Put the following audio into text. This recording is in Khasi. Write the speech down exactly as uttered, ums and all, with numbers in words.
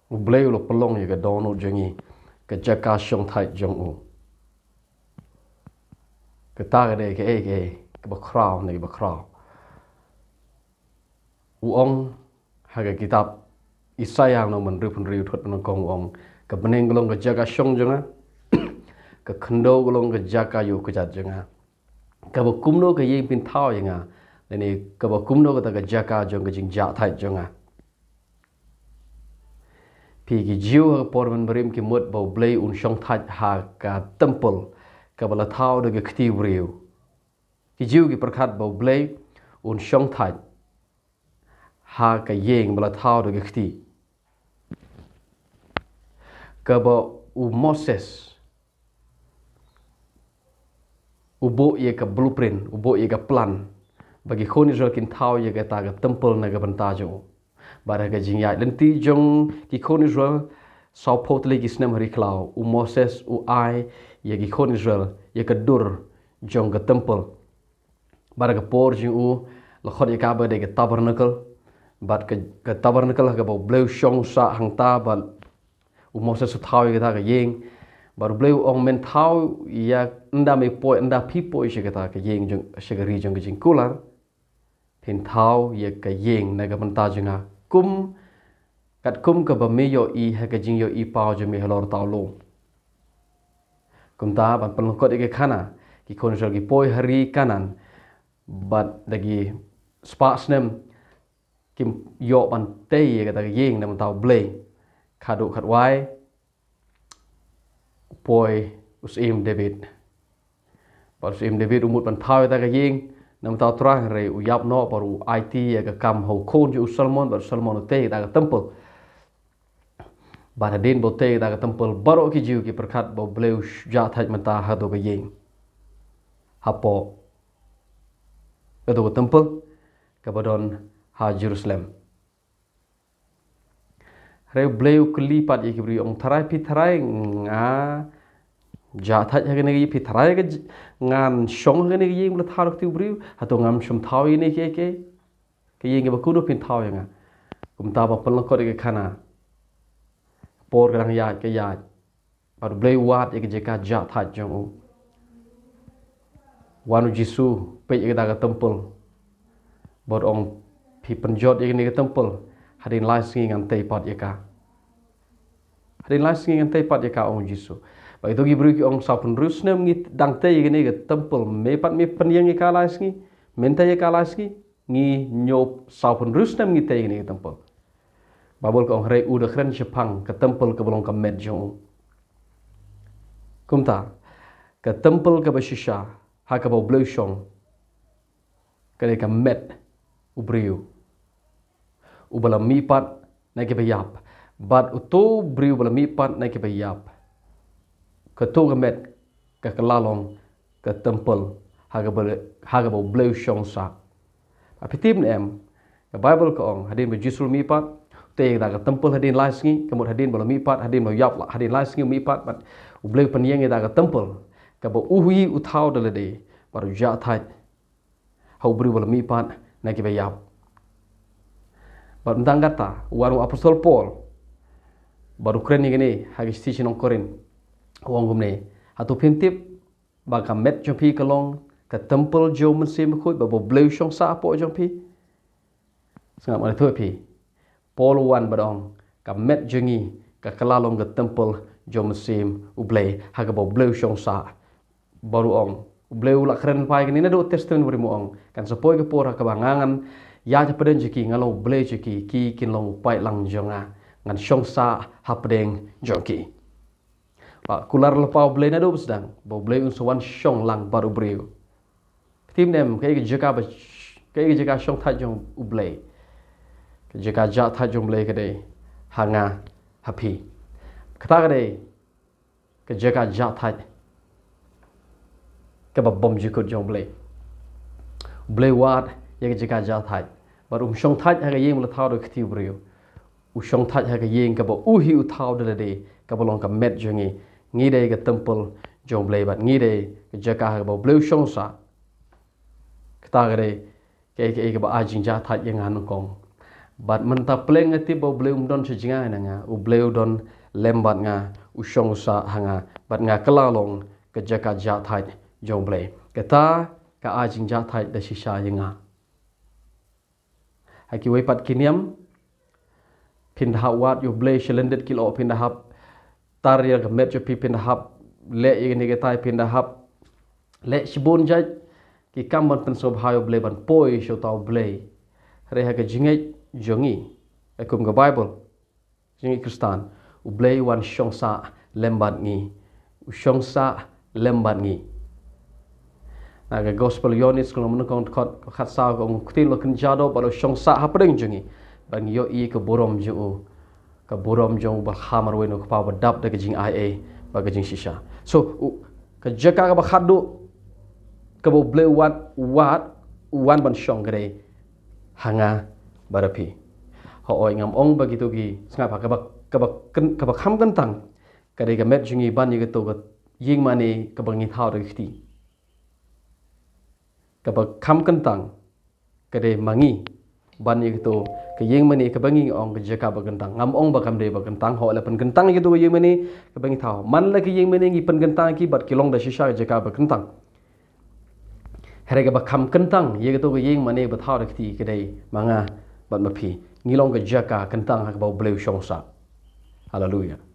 U Blei u la pynlong ïa ka dohnud jong ngi, ka jaka shongthait jong u. Kata ka dei kaei kaei kaba khraw ne kaba khraw. U ong ha ka kitab Isaiah lynnong ba hynriewphew hynriew dkhot ba nyngkong u ong, ka bneng ka long ka jaka shong jong nga, ka khyndew ka long ka jaka ïuh kjat jong nga. Kaba kumno ka ïing phin thaw ïa nga, lane kaba kumno kata ka jaka jong ka jingjahthait jong nga. Phi, ki Jiw ha ka por mynbarim ki mut ba U Blei un shongthait ha ka temple kaba la thaw da ka kti briew. Ki Jiw ki pyrkhat ba U Blei un shongthait ha ka ïing ba la thaw da ka kti. Kaba u Moses u buh ïa ka blueprint, u buh ïa ka plan ba ki khun Israel kin thaw ïa kata ka temple na ka bynta jong u. Bad ha ka jingïaid lynti jong ki khun Israel, sawphew tylli ki snem ha ri khlaw, u Moses u ai ïa ki khun Israel ïa ka dur jong ka temple. Bad ha ka por jong u la khot ïa ka ba dei ka tabernacle. Bad ka, ka tabernacle ha kaba U Blei u shong sah hangta, bad u Moses u thaw ïa kata ka ïing. Bad U Blei u ong, men thaw ïa, ynda me poi, ynda phi poi sha kata ka ïing jong, sha ka ri jong ka jingkular, phin thaw ïa ka ïing na ka bynta jong nga kum, katkum kaba me ïohi ha ka jingïohi paw jong me halor tawlum. Kumta ban pynlyngkot ïa ka khana, ki khun Israel ki poi ha ri Kanaan, bad da ki spah snem kim ïoh ban tei ïa kata ka ïing na bynta U Blei. Khatduh khatwai, u poi u Syiem David. Bad u Syiem David u mut ban thaw ïa kata ka ïing na bynta U Trai, hynrei u ïap noh bad u aiti ïa ka kam ha u khun jong u Solomon, bad u Solomon u tei ïa kata ka temple. Bad hadien ba u tei ïa kata ka temple, baroh ki Jiw ki pyrkhat ba U Blei u sh-, jahthait mynta hato ka ïing, hapoh kato ka temple kaba don ha Jerusalem. Hynrei U Blei u kylli pat ïa ki briew, ong, tharai, phi tharai nga jahthait ha kane ka ïing, phi tharai ka j-, ngan shong ha kane ka ïing ba la thaw da ka kti u briew? Hato ngam shym thaw ïa kane ka, ka, ka ïing kaba kumno phin thaw ïa nga? Kumta ban pynlyngkot ïa ka khana, por ka dang ïaid ka ïaid, bad U Blei u wad ïa ka jaka jahthait jong u. Wan u Jisu, peit ïa kata ka temple, bad ong, phi pynjot ïa kane ka temple, hadien lai sngi ngan tei pat ïa ka. Hadien lai sngi ngan tei pat ïa ka, ong u Jisu. Bad kito ki briew ki ong, sawphew hynriew snem ngi dang tei ïa kane ka temple, me pat me pynïeng ïa ka lai sngi, men tei ïa ka lai sngi? Ngi ñiuh, sawphew hynriew snem ngi tei ïa kane ka temple. Baibl ka ong, hynrei u da kren shaphang ka temple kaba long ka met jong u. Kumta, ka temple kaba shisha ha kaba U Blei u shong, ka dei ka met u briew uba la mihpat na kiba ïap. Bad uto u briew uba la mihpat na kiba ïap, kato ka met ka kylla long ka temple ha kaba, ha kaba U Blei u shong sah. Phi tip ne em, ka Baibl ka ong, hadien ba u Jisu u la mihpat, u tei ïa kata ka temple hadien lai sngi, ka mut hadien ba u la mihpat, hadien ba u ïap, la hadien lai sngi u mihpat, bad U Blei u pynïeng ïa kata ka temple kaba u hi u thaw da lade, bad u jahthait ha u briew uba la mihpat na kiba ïap. Bad ym tang kata, u wan u apostol Paul bad u kren ïa kane ha ka shithi sha ki nong Korinth, u ong kumne, hato phim tip ba ka met jong phi ka long ka temple jong U Mynsiem Bakhuid, bad ba U Blei u shong sah hapoh jong phi? Sngap, nga la ïathuh ïa phi, Paul u wan bad u ong, ka met jong ngi ka kylla long ka temple jong U Mynsiem U Blei, ha kaba U Blei u shong sah. Bad u ong, U Blei u la kren lypa ïa kane naduh Testament Barim, u ong, kan sa poi ka por ha kaba nga ngan ïaid hapdeng jong ki, ngan long U Blei jong ki, ki kin long u paidlang jong nga, ngan shong sah hapdeng jong ki. Ba kular lypa U Blei naduh ba sdang, ba U Blei un sa wan shong lang bad u briew. Phi tip ne em, kaei ka jaka ba, kaei ka jaka shongthait jong U Blei? Ka jaka jahthait jong U Blei ka dei ha nga, ha phi. Kata ka dei ka jaka jahthait kaba bymjukut jong U Blei. U Blei u wad ïa ka jaka jahthait, bad um shongthait ha ka ïing ba la thaw da ka kti u briew. U shongthait ha ka ïing kaba u hi u thaw da lade, kaba long ka met jong ngi. Ngi dei ka temple jong U Blei, bad ngi dei ka jaka ha kaba U Blei u shong sah. Kata ka dei kaei kaei kaba ai jingjahthait ïa nga nyngkong. Bad mynta pleng nga tip ba U Blei um don sha jngai na nga, U Blei u don lem bad nga, u shong u sah ha nga, bad nga kylla long ka jaka jahthait jong U Blei. Kata ka ai jingjahthait da shisha ïa nga. Ha kiwei pat ki niam, phin da hap wad ïa U Blei sha lyndet ki lyoh, phin da hap tar ïa ka met jong phi, phin da hap leh ïa kane katai, phin da hap leh shibun jait ki kam ban pynsngewbha ïa U Blei, ban poi sha uta U Blei. Hynrei ha ka jingngeit jong ngi, kum ka Baibl, jingngeit Khristan, U Blei u wan shong sah lem bad ngi. U shong sah lem bad ngi. Na ka Gospel Ïoannis ka lynnong nyngkong, dkhot khatsaw, ka ong, u kti la kynja doh bad la shong sah hapdeng jong ngi, bad ngi ïohi ka burom jong u, ka burom jong u ba kha marwei na u Kpa, ba dap da ka jingaiei bad ka jingshisha. So u, ka jaka kaba khatduh kaba U Blei u wan, u wan, u wan ban shong ka dei ha nga bad ha phi. Hooid, ngam ong ba kito ki, sngap ha, kaba, kaba kyn-, kaba kham kyntang ka dei ka met jong ngi ban ïa kato ka ïing mane kaba ngi thaw da ka kti. Kaba kham kyntang ka dei ma ngi ban ïa kato ka ïing mane kaba ngi ong ka jaka ba kyntang. Ngam ong ba kam dei ba kyntang, hooid, la pynkyntang ïa kato ka ïing mane kaba ngi thaw. Man la ka ïing mane ngi pynkyntang ïa ki bad ki long da shisha ka jaka ba kyntang. Hynrei kaba kham kyntang ïa kato ka ïing mane ba thaw da ka kti ka dei ma nga bad ma phi. Ngi long ka jaka kyntang ha kaba U Blei u shong sah. Haleluia.